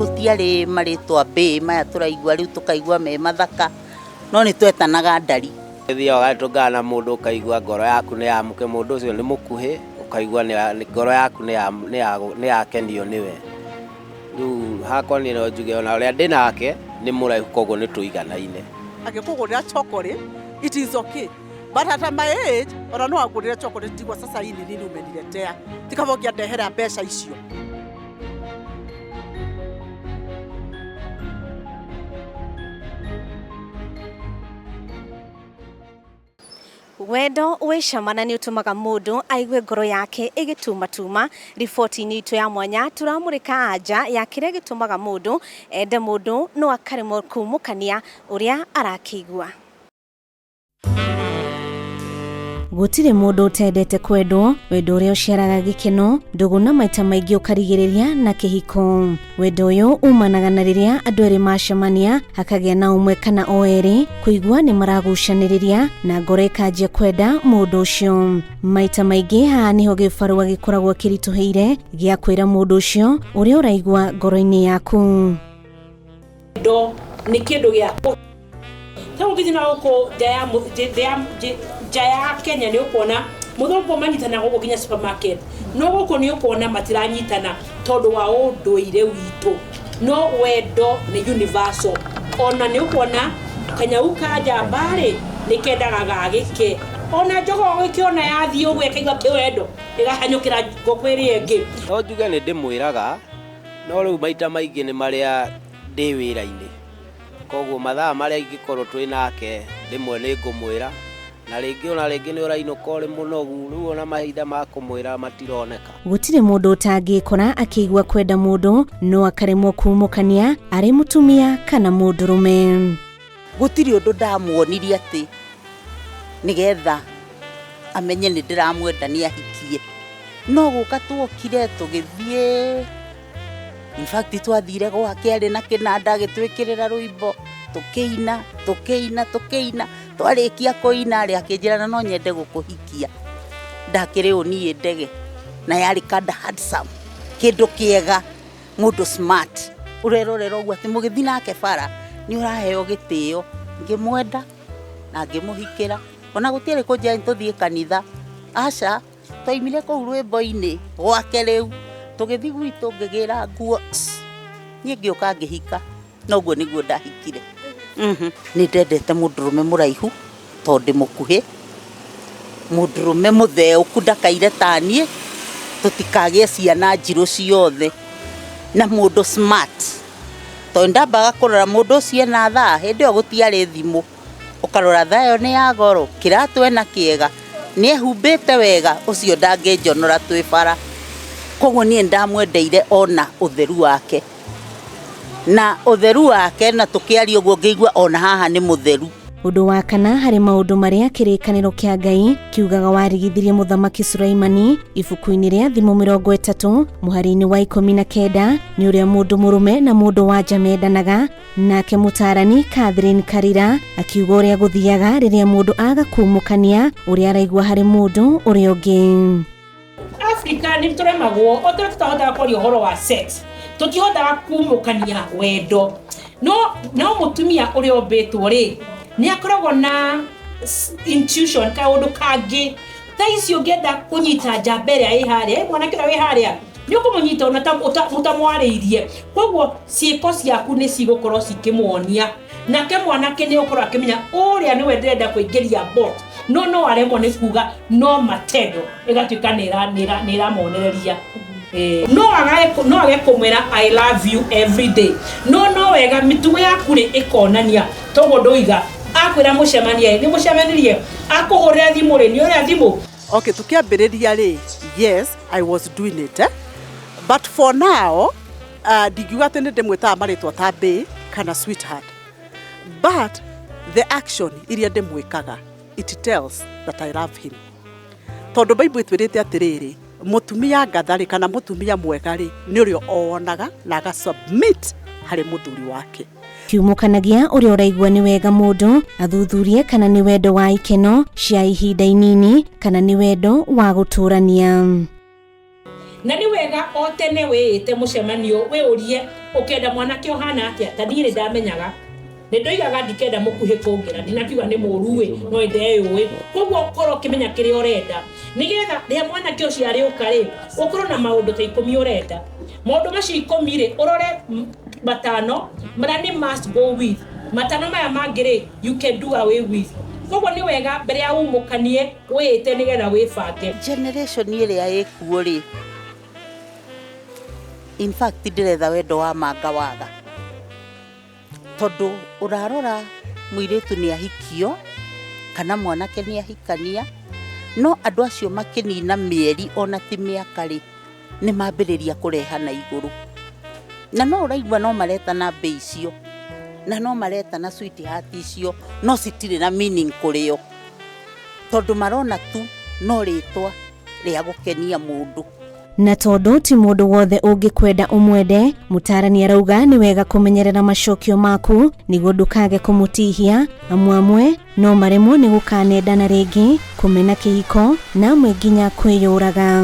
Gũtiarĩ marĩtwa mbĩ maya tũraigua rĩu tũkaigua me mathaka, no nĩ twetanaga ndari. Ũthiaga ũgatũngana na mũndũ ũkaigua ngoro yaku nĩ yamũke, mũndũ ũcio nĩ mũkuhĩ, ũkaigua ngoro yaku nĩ yakenio nĩwe. Rĩu hakwa niĩ no njuge ona ũrĩa ndĩ nake nĩ mũraihu koguo nĩ tũiganaine. Angĩkũgũrĩra chocolate, it is okay. But at my age, ona no angũrĩre chocolate ndigwa sasa hii ni nini umeniletea? Ti kaba ũngĩandehera mbeca icio. Wendo wĩ cama na nĩ ũtũmaga mũndũ aigue ngoro yake ĩgĩtumatuma. Riboti-inĩ itũ ya mwanya tũramũrĩka anja ya kĩrĩa gĩtũmaga mũndũ ende mũndũ no akaremwo kumũkania ũrĩa arakĩigua. Gũtirĩ mũndũ ũtendete kwendwo, wendo ũrĩa ũciaraga gĩkeno, ndũgũ na maita maingĩ ũkarigĩrĩria na kĩhiko. Wendo ũyũ umanaga na rĩrĩa andũ erĩ macemania, hakagĩa na ũmwe kana o erĩ kũigua nĩ maragucanĩrĩria na ngoro ĩkanjia kwenda mũndũ ũcio. Maita maingĩ haha nĩho gĩbarũa gĩkoragwo kĩritũhĩire gĩa kwĩra mũndũ ũcio ũrĩa ũraigua ngoro-inĩ yaku. Wendo nĩ kĩndũ gĩa kũ ta ũngĩthiĩ na gũkũ nja ya nja ya Kenya nĩ ũkuona mũthũngũ manyitana gũkũ nginya supermarket, no gũkũ nĩ ũkuona matiranyitana tondũ wa ũndũire witũ. No wendo nĩ universal, ona nĩ ũkuona kanyau ka njamba rĩ nĩ kendaga gagĩke, ona njogoo ũgĩkĩona yathiĩ ũguo ĩkaigua kĩwendo ĩgahanyũkĩra ngũkũ ĩrĩa ĩngĩ. No njuge nĩ ndĩmwĩraga, no rĩu maita maingĩ nĩ marĩa ndĩ wĩra-inĩ. Koguo mathaa marĩa ingĩkorwo twĩ nake rĩmwe nĩ ngũmwĩra, na rĩngĩ ona rĩngĩ nĩ ũrainũka ũrĩ mũnogu, rĩu ona mahinda ma kũmwĩra matironeka. Gũtirĩ mũndũ ũtangĩkora akĩigua kwenda mũndũ no akaremwo kumũkania arĩ mũtumia kana mũndũrũme. Gũtirĩ ũndũ ndamuonirie atĩ nĩgetha amenye nĩ ndĩramwenda nĩ ahikie. No gũka tuokire tũgĩthiĩ, in fact twathire gwake arĩ na kĩnanda agĩtwĩkĩrĩra rwĩmbo, tũkĩina, tũkĩina, tũkĩina, twarĩkia kũina rĩ akĩnjĩra na no nyende gũkũhikia. Ndakĩrĩ ũ niĩ ndege, na yarĩ kanda handsome, kĩndũ kĩega, mũndũ smart. Ũrerorera ũguo atĩ mũgĩthiĩ nake bara nĩ ũraheo gĩtĩo. Ngĩmwenda na ngĩmũhikĩra, ona gũtiarĩ kũnjĩra tũthiĩ kanitha, aca. Twaimire kũu rwĩmbo-inĩ gwake rĩu, tũgĩthiĩ gwitũ ngĩgĩra nguo, niĩ ngĩũka ngĩhika, na ũguo nĩguo ndahikire. Nĩ ndendete mũndũrũme mũraihu tondũ ndĩ mũkuhĩ, mũndũrũme mũtheũku ndakaire ta niĩ, tũtikagĩe ciana njirũ ciothe, na mũndũ smart, tondũ nĩ ndambaga kũrora mũndũ ũcio ena thaa, hĩndĩ ĩyo gũtiarĩ thimũ. Ũkarora thaa ĩyo nĩ ya goro, kĩratũ ena kĩega, nĩ ehumbĩte wega, ũcio ndangĩnjonora twĩ bara. Koguo niĩ nĩndamwendeire ona ũtheru wake. Na ũtheru wake na tũkĩaria ũguo ngĩigua ona haha nĩ mũtheru. Ũndũ wa kana harĩ maũndũ marĩa kĩrĩkanĩro kĩa Ngai kiugaga warigithirie Mũthamaki Sulaimani ibuku-inĩ rĩa Thimo 30 mũhari-inĩ wa 19 nĩ ũrĩa mũndũ mũrũme na mũndũ wa nja mendanaga. Nake mũtaarani Catherine Karira akiuga ũrĩa gũthiaga rĩrĩa mũndũ aga kumũkania ũrĩa araigua harĩ mũndũ ũrĩa ũngĩ. Afrika nĩ tũremagwo o tũrĩa tũtahotaga kwaria ũhoro wa sex, tũtihotaga kumũkania wendo. No no mũtumia ũrĩa ũmbĩtwo rĩ nĩ akoragwo na intuition, kaũndũ kangĩ. Thaa ici ũngĩenda kũnyita njamba ĩrĩa ĩ harĩa, mwanake ũrĩa wĩ harĩa, nĩ ũkũmũnyita ona ũtamwarĩirie. Koguo ciĩko ciaku nĩ cigũkorwo cikĩmuonia, nake mwanake nĩ ũkorwo akĩmenya ũrĩa nĩwe ndĩrenda kũingĩria bot, no no aremwo nĩ kuga, no matendo ĩgatuĩka nĩ ĩramonereria. No age kũmwĩra I love you every day, no no wega mĩtugo yaku rĩ ĩkonania. Toguo ndũiga akwĩra mũcemanie, nĩ mũcemanirie, akũhũrĩra thimũ rĩ, nĩ ũrĩa thimũ. Okay, tukiambĩrĩria rĩ, yes, I was doing it, But for now, ndingiuga atĩ nĩ ndĩmwĩtaga marĩtwa ta bae kana sweetheart. But the action iria ndĩmwĩkaga, it tells that I love him. Tondũ Bible ĩtwĩrĩte atĩrĩrĩ, mũtumia ngatha rĩ, kana mũtumia mwega rĩ, nĩ ũrĩa onaga na aga submit harĩ mũthuri wake. Kiumũkanagia ũrĩa ũraigua nĩ wega mũndũ athuthurie kana nĩ wendo wa ikeno cia ihinda inini kana nĩ wendo wa gũtũrania. Na nĩ wega o tene wĩĩte mũcemanio wĩũrie ũkenda mwanake ũhana atĩa. Ta niĩ nĩ ndamenyaga, nĩ ndoigaga ndikenda mũkuhĩ kũngĩra, ndinakiuga nĩ mũru ĩ, no ndeyũĩ. Koguo ũkorwo ũkĩmenya kĩrĩa ũrenda, nĩgetha rĩrĩa mwanake ũcio arĩũka rĩ, ũkorwo na maũndũ ta 10 ũrenda. Maũndũ macio 10 rĩ, ũrore matano marĩa nĩ must go with, matano maya mangĩ rĩ, you can do away with. Koguo nĩ wega mbere ya umũkanie wĩĩte nĩgetha wĩbange. Generation ĩrĩa ĩkuo rĩ, in fact ndĩretha wendo wa manga waga, tondũ ũrarora mũirĩtu nĩ ahikio kana mwanake nĩ ahikania, no andũ acio makĩnina mĩeri ona ti mĩaka rĩ, nĩ mambĩrĩria kũrehana igũrũ. Na no ũraigua no maretana mbĩ icio, na no maretana sweetheart icio, no citirĩ na meaning kũrĩ o, tondũ marona tu no rĩtwa rĩa gũkenia mũndũ. Na tondũ ti mũndũ wothe ũngĩkwenda ũmwende, mũtarani arauga nĩ wega kũmenyerera macokio maku nĩguo ndũkage kũmũtihia, amu amwe no maremwo nĩ gũkanendana rĩngĩ, kũmena kĩhiko na amwe nginya kwĩyũraga.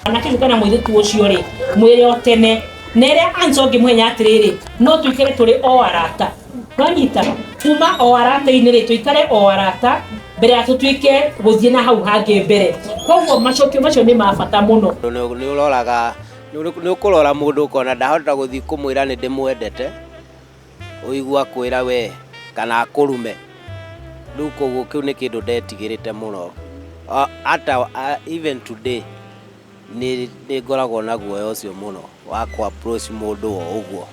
Mwanake ũcio kana mũirĩtu ũcio rĩ, mwĩre o tene, na ĩrĩa answer ũngĩmũhenya atĩrĩrĩ, no tũikare tũrĩ o arata. Nwanyita kuma o arata-inĩ rĩ, tũikare o arata mbere ya tũtuĩke gũthiĩ na hau hangĩ mbere. Koguo macokio macio nĩ ma bata mũno. Nĩ ũroraga, nĩ ũkũrora mũndũ ũkona ndahota gũthiĩ kũmwĩra nĩ ndĩmwendete, ũigua kwĩra we kana akũrume. Rĩu koguo kĩu nĩ kĩndũ ndetigĩrĩte mũno. Ata even today nĩ ngoragwo na guoya ũcio mũno wa kũ approach mũndũ o ũguo.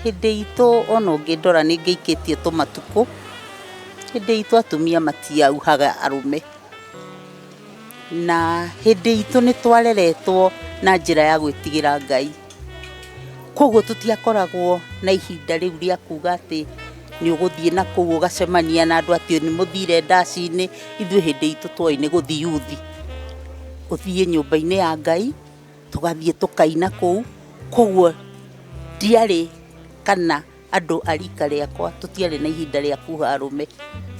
Hĩndĩ itũ ona ũngĩndora nĩ ngĩikĩtie tũmatukũ, hĩndĩ itũ atumia matiauhaga arũme, na hĩndĩ itũ nĩ twareretwo na njĩra ya gwĩtigĩra Ngai. Koguo tũtiakoragwo na ihinda rĩu rĩa kuga atĩ nĩ ũgũthiĩ na kũu ũgacemania na andũ atĩ nĩ mũthire ndaci-inĩ. Ithuĩ hĩndĩ itũ twoĩ nĩ gũthiĩ yuthi, ũthiĩ nyũmba-inĩ ya Ngai, tũgathiĩ tũkaina kũu. Koguo ndiarĩ kana andũ a rika rĩakwa tũtiarĩ na ihinda rĩa kuha arũme.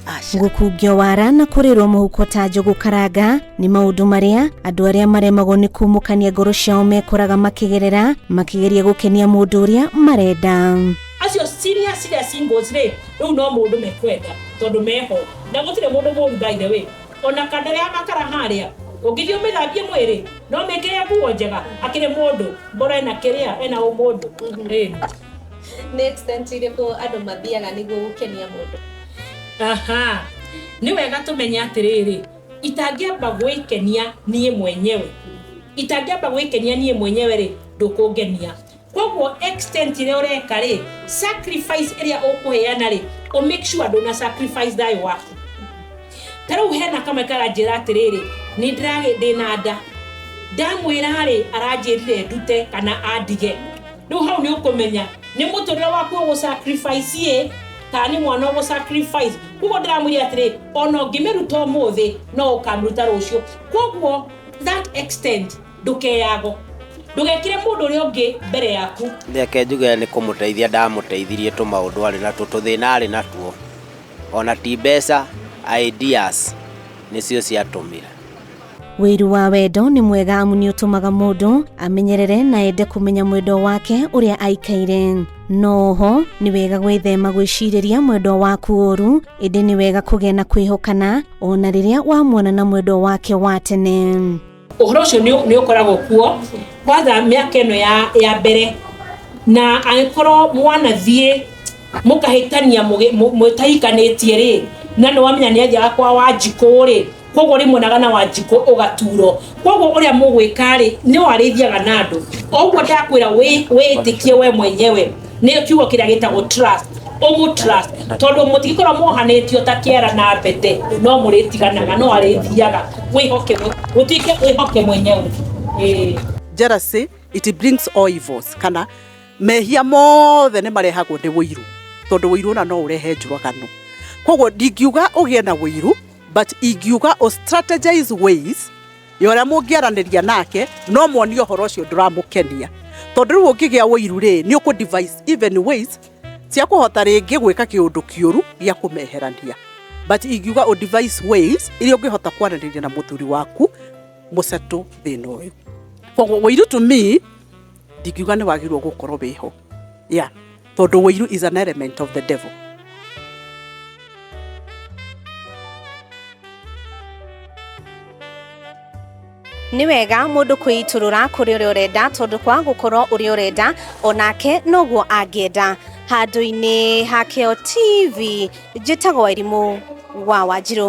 Aca. Gũkungio wara na kũrĩrwo mũhuko ta njũgũ karanga nĩ maũndũ marĩa andũ arĩa maremagwo nĩ kumũkania ngoro ciao mekoraga makĩgerera makĩgeria gũkenia mũndũ ũrĩa marenda. Acio serious serious singles rĩ, rĩu no mũndũ mekwenda tondũ meho, na gũtirĩ mũndũ mũru by the way. Ona kandara ya makara harĩa ũngĩthiĩ ũmĩthambie mwĩrĩ no mĩkĩre nguo njega, akĩrĩ mũndũ mbora ena kĩrĩa ena ũmũndũ. Nĩ extent irĩkũ andũ mathiaga nĩguo gũkenia mũndũ? Aha, nĩ wega tũmenye atĩrĩrĩ, itangĩamba gwĩkenia niĩ mwenyewe, itangĩamba gwĩkenia niĩ mwenyewe rĩ, ndũkũngenia. Koguo extent ĩrĩa ũreka rĩ, sacrifice ĩrĩa ũkũheana rĩ, ũ make sure ndũna sacrifice thayũ waku. Ta rĩu hena kamwe karanjĩra atĩrĩrĩ, nĩ ndĩna nda, ndamwĩra rĩ, aranjĩrire ndute kana andige. Rĩu hau nĩ ũkũmenya nĩ mũtũrĩre waku ũgũ sacrifice ĩ kana nĩ mwana ũgũ sacrifice. Koguo ndĩramwĩra atĩrĩ, ona ũngĩmĩruta ũmũthĩ no ũkamĩruta rũciũ. Koguo that extent ndũkeyago, ndũgekĩre mũndũ ũrĩa ũngĩ mbere yaku. Reke njuge nĩ kũmũteithia ndamũteithirie tũmaũndũ arĩ natuo, tũthĩna arĩ natuo, ona ti mbeca, ideas nĩcio ciatũmire. Wĩiru wa wendo nĩ mwega amu nĩ ũtũmaga mũndũ amenyerere na ende kũmenya mwendwa wake ũrĩa aikaire. No oho nĩ wega gwĩthema gwĩcirĩria mwendwa waku ũru, ĩndĩ nĩ wega kũgĩa na kwĩhokana ona rĩrĩa wamuona na mwendwa wake wa tene. Ũhoro ũcio nĩ ũkoragwo kuo kwanza mĩaka ĩno ya mbere, na angĩkorwo mwanathiĩ mũkahĩtania mũtahikanĩtie rĩ, na nĩ wamenya nĩ athiaga kwa Wanjikũ rĩ, koguo rĩmuonaga na Wanjikũ ũgaturwo. Koguo ũrĩa mũgwĩka rĩ, nĩ warĩthiaga na andũ. O ũguo ndakwĩra wĩĩtĩkie we mwenyewe, nĩ kiugo kĩrĩa gĩtagwo trust, ũmũ trust, tondũ mũtingĩkorwo mohanĩtio ta kĩara na mbete, no mũrĩtiganaga, no arĩthiaga. Wĩhoke, gũtuĩke wĩhoke mwenyewe. Jealousy, it brings all evils, kana mehia mothe nĩ marehagwo nĩ wũiru, tondũ wũiru ona no ũrehe njũragano. Koguo ndingiuga ũgĩe na wũiru, but ingiuga ũ strategize ways ya ũrĩa mũngĩaranĩria nake, no muonie ũhoro ũcio ndũramũkenia. Tondũ rĩu ũngĩgĩa wũiru rĩ, nĩ ũkũ devise even ways cia kũhota rĩngĩ gwĩka kĩũndũ kĩũru gĩa kũmeherania. But ingiuga ũ devise ways iria ũngĩhota kwaranĩria na mũthuri waku mũcetũ thĩna ũyũ. Koguo wĩiru to me ndingiuga nĩ wagĩrĩirwo gũkorwo wĩho, yeah, tondũ wĩiru is an element of the devil. Nĩ wega mũndũ kwĩitũrũra kũrĩ ũrĩa ũrenda, tondũ kwaga gũkorwo ũrĩa ũrenda onake noguo angĩenda. Handũ-inĩ ha Kĩo TV, njĩtagwo Wairimũ wa Wanjirũ.